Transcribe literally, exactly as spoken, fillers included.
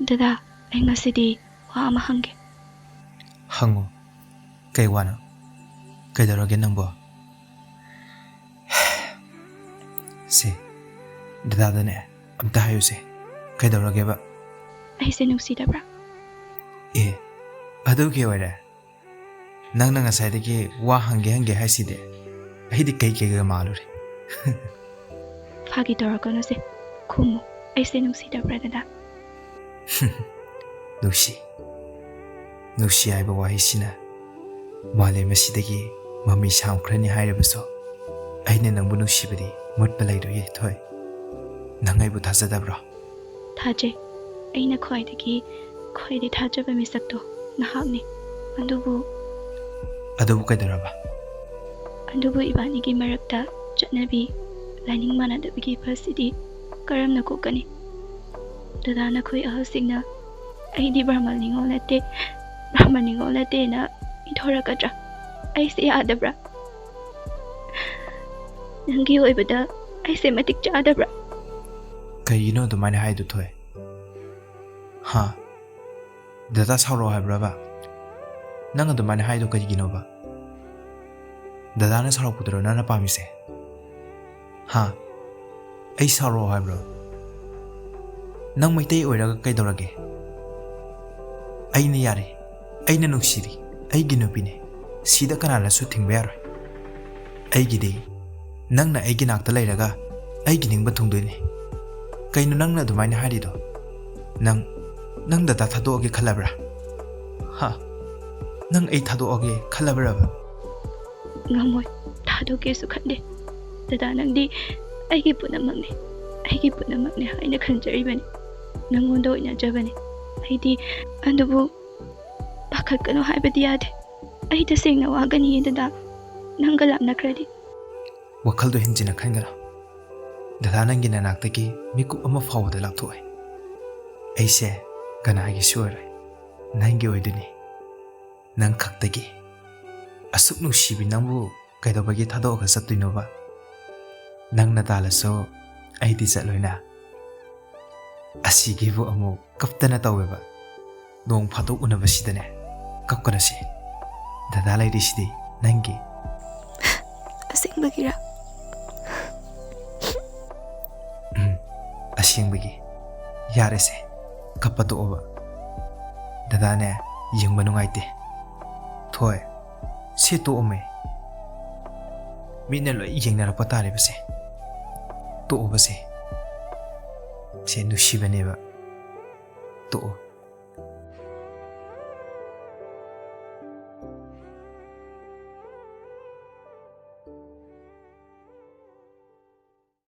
ꯗꯗꯥ, ꯑꯩ ꯉꯁꯤꯗꯤ ꯋꯥ ꯑꯃ ꯍꯪꯒꯦ꯫ ꯍꯪꯉꯨ꯫ ꯀꯩ ꯋꯥꯅꯣ? ꯀꯩꯗꯧꯔꯒꯦ ꯅꯪꯕꯣ? ꯁꯦ, ꯗꯗꯥꯗꯅꯦ ꯑꯝꯇ ꯍꯥꯏꯌꯨꯁꯦ꯫ ꯀꯩꯗꯧꯔꯒꯦꯕ? ꯑꯩꯁꯦ ꯅꯨꯡꯁꯤꯗꯕ꯭ꯔꯥ? ꯑꯦ, ꯑꯗꯨꯒꯤ ꯑꯣꯏꯔꯦ? ꯅꯪꯅ ꯉꯁꯥꯏꯗꯒꯤ ꯋꯥ ꯍꯪꯒꯦ ꯍꯪꯒꯦ ꯍꯥꯏꯁꯤꯗꯤ ꯑꯩꯗꯤ ꯀꯩ ꯀꯩꯒ ꯃꯥꯜꯂꯨꯔꯦ꯫ ꯐꯥꯒꯤ ꯇꯧꯔꯛꯀꯅꯨꯁꯦ꯫ ꯈꯨꯝꯃꯨ, ꯑꯩꯁꯦ ꯅꯨꯡꯁꯤꯗꯕ꯭ꯔꯥ ꯗꯗꯥ? ꯅꯨꯡꯁꯤ꯫ ꯅꯨꯡꯁꯤ ꯍꯥꯏꯕ ꯋꯥꯍꯩꯁꯤꯅ ꯃꯥꯂꯦꯝ ꯑꯁꯤꯗꯒꯤ ꯃꯃꯩ ꯁꯥꯝꯈ꯭ꯔꯅꯤ ꯍꯥꯏꯔꯕꯁꯨ, ꯑꯩꯅ ꯅꯪꯕꯨ ꯅꯨꯡꯁꯤꯕꯗꯤ ꯃꯨꯠꯄ ꯂꯩꯔꯣꯏꯌꯦ, ꯊꯣꯏ꯫ ꯅꯪ ꯑꯩꯕꯨ ꯊꯥꯖꯗꯕ꯭ꯔꯣ? ꯊꯥꯖꯩ꯫ ꯑꯩꯅ ꯈ꯭ꯋꯥꯏꯗꯒꯤ, ꯈ꯭ꯋꯥꯏꯗꯒꯤ ꯊꯥꯖꯕ ꯃꯤꯁꯛꯇꯣ ꯅꯍꯥꯛꯅꯤ꯫ ꯑꯗꯨꯕꯨ ꯑꯗꯨꯕꯨ ꯀꯩꯗꯧꯔꯕ? ꯑꯗꯨꯕꯨ ꯏꯕꯥꯅꯤꯒꯤ ꯃꯔꯛꯇ ꯆꯠꯅꯕꯤ, ꯂꯥꯏꯅꯤꯡ ꯃꯥꯟꯅꯗꯕꯒꯤ ꯐꯜꯁꯤꯗꯤ ꯀꯔꯝꯅ ꯀꯣꯛꯀꯅꯤ? ꯗꯗꯥ, ꯅꯈꯣꯏ ꯑꯍꯜꯁꯤꯡꯅ ꯑꯩꯗꯤ ꯕ꯭ꯔꯍꯃꯟ ꯅꯤꯉꯣꯜ ꯅꯠꯇꯦ, ꯕ꯭ꯔꯍꯃꯟ ꯅꯤꯉꯣꯜ ꯅꯠꯇꯦꯅ ꯏꯊꯣꯔꯛꯀꯗ꯭ꯔꯥ? ꯑꯩꯁꯦ ꯌꯥꯗꯕ꯭ꯔꯥ? ꯅꯪꯒꯤ ꯑꯣꯏꯕꯗ ꯑꯩꯁꯦ ꯃꯇꯤꯛ ꯆꯥꯗꯕ꯭ꯔꯥ? ꯀꯩꯒꯤꯅꯣ ꯑꯗꯨꯃꯥꯏꯅ ꯍꯥꯏꯗꯨ, ꯊꯣꯏ? ꯍꯥ? ꯗꯗꯥ ꯁꯥꯎꯔꯛꯑꯣ ꯍꯥꯏꯕ꯭ꯔꯕ? ꯅꯪ ꯑꯗꯨꯃꯥꯏꯅ ꯍꯥꯏꯗꯣ ꯀꯩꯒꯤꯅꯣꯕ? ꯗꯗꯥꯅ ꯁꯥꯎꯔꯛꯄꯗꯨꯔꯣ ꯅꯪꯅ ꯄꯥꯝꯃꯤꯁꯦ? ꯍꯥ? ꯑꯩ ꯁꯥꯎꯔꯛꯑꯣ ꯍꯥꯏꯕ꯭ꯔꯣ? ꯅꯪ ꯃꯩꯇꯩ ꯑꯣꯏꯔꯒ ꯀꯩꯗꯧꯔꯒꯦ? ꯑꯩꯅ ꯌꯥꯔꯦ, ꯑꯩꯅ ꯅꯨꯡꯁꯤꯔꯤ, ꯑꯩꯒꯤ ꯅꯨꯄꯤꯅꯦ, ꯁꯤꯗ ꯀꯅꯥꯅꯁꯨ ꯊꯤꯡꯕ ꯌꯥꯔꯣꯏ꯫ ꯑꯩꯒꯤꯗꯤ ꯅꯪꯅ ꯑꯩꯒꯤ ꯅꯥꯛꯇ ꯂꯩꯔꯒ ꯑꯩꯒꯤ ꯅꯤꯡꯕ ꯊꯨꯡꯗꯣꯏꯅꯦ꯫ ꯀꯩꯅꯣ ꯅꯪꯅ ꯑꯗꯨꯃꯥꯏꯅ ꯍꯥꯏꯔꯤꯗꯣ? ꯅꯪ, ꯅꯪ ꯗꯗꯥ ꯊꯥꯗꯣꯛꯑꯒꯦ ꯈꯜꯂꯕ꯭ꯔꯥ? ꯍꯥ? ꯅꯪ ꯑꯩ ꯊꯥꯗꯣꯛꯑꯒꯦ ꯈꯜꯂꯕ꯭ꯔꯕ? ꯉꯝꯃꯣꯏ, ꯊꯥꯗꯣꯛꯀꯦꯁꯨ ꯈꯟꯗꯦ꯫ ꯗꯗꯥ, ꯅꯪꯗꯤ ꯑꯩꯒꯤ ꯄꯨꯝꯅꯃꯛꯅꯦ, ꯑꯩꯒꯤ ꯄꯨꯝꯅꯃꯛꯅꯦ ꯍꯥꯏꯅ ꯈꯟꯖꯔꯤꯕꯅꯤ꯫ ꯅꯪꯉꯣꯟꯗ ꯑꯣꯏꯅꯖꯕꯅꯤ ꯑꯩꯗꯤ꯫ ꯑꯗꯨꯕꯨ ꯄꯥꯈꯠꯀꯅꯨ ꯍꯥꯏꯕꯗꯤ ꯌꯥꯗꯦ꯫ ꯑꯩ ꯇꯁꯦꯡꯅ ꯋꯥꯒꯅꯤꯌꯦ ꯗꯗꯥ, ꯅꯪꯒ ꯂꯥꯞꯅꯈ꯭ꯔꯗꯤ꯫ ꯋꯥꯈꯜꯗꯣ ꯍꯦꯟꯖꯤꯟꯅ ꯈꯟꯒꯅꯨ꯫ ꯗꯗꯥ ꯅꯪꯒꯤ ꯅꯅꯥꯛꯇꯒꯤ ꯃꯤꯀꯨꯞ ꯑꯃ ꯐꯥꯎꯕꯗ ꯂꯥꯞꯊꯣꯛꯑꯣꯏ꯫ ꯑꯩꯁꯦ ꯀꯅꯥꯒꯤꯁꯨ ꯑꯣꯏꯔꯣꯏ, ꯅꯪꯒꯤ ꯑꯣꯏꯗꯣꯏꯅꯤ꯫ ꯅꯪ ꯈꯛꯇꯒꯤ꯫ ꯑꯁꯨꯛ ꯅꯨꯡꯁꯤꯕꯤ ꯅꯪꯕꯨ ꯀꯩꯗꯧꯕꯒꯤ ꯊꯥꯗꯣꯛꯑꯒ ꯆꯠꯇꯣꯏꯅꯣꯕ? ꯅꯪꯅ ꯇꯥꯜꯂꯁꯨ ꯑꯩꯗꯤ ꯆꯠꯂꯣꯏꯅ꯫ ꯑꯁꯤꯒꯤꯕꯨ ꯑꯃꯨꯛ ꯀꯞꯇꯅ ꯇꯧꯋꯦꯕ꯫ ꯅꯣꯡ ꯐꯥꯗꯣꯛ ꯎꯅꯕꯁꯤꯗꯅꯦ ꯀꯞꯀꯅꯨꯁꯦ꯫ ꯗꯗꯥ ꯂꯩꯔꯤꯁꯤꯗꯤ ꯅꯪꯒꯤ꯫ ꯑꯁꯦꯡꯕꯒꯤꯔ? ꯎꯝ, ꯑꯁꯦꯡꯕꯒꯤ꯫ ꯌꯥꯔꯦꯁꯦ, ꯀꯞꯄ ꯇꯣꯛꯑꯣꯕ꯫ ꯗꯗꯥꯅꯦ, ꯌꯦꯡꯕ ꯅꯨꯡꯉꯥꯏꯇꯦ꯫ ꯊꯣꯏ, ꯁꯤ ꯇꯣꯛꯑꯣꯃꯦ꯫ ꯃꯤꯠꯅ ꯂꯣꯏ ꯌꯦꯡꯅꯔꯛꯄ ꯇꯥꯔꯦꯕꯁꯦ꯫ ꯇꯣꯛꯑꯣꯕꯁꯦ꯫ ꯁꯦ ꯅꯨꯡꯁꯤꯕꯅꯦꯕ꯫ ꯇꯣꯛꯑꯣ꯫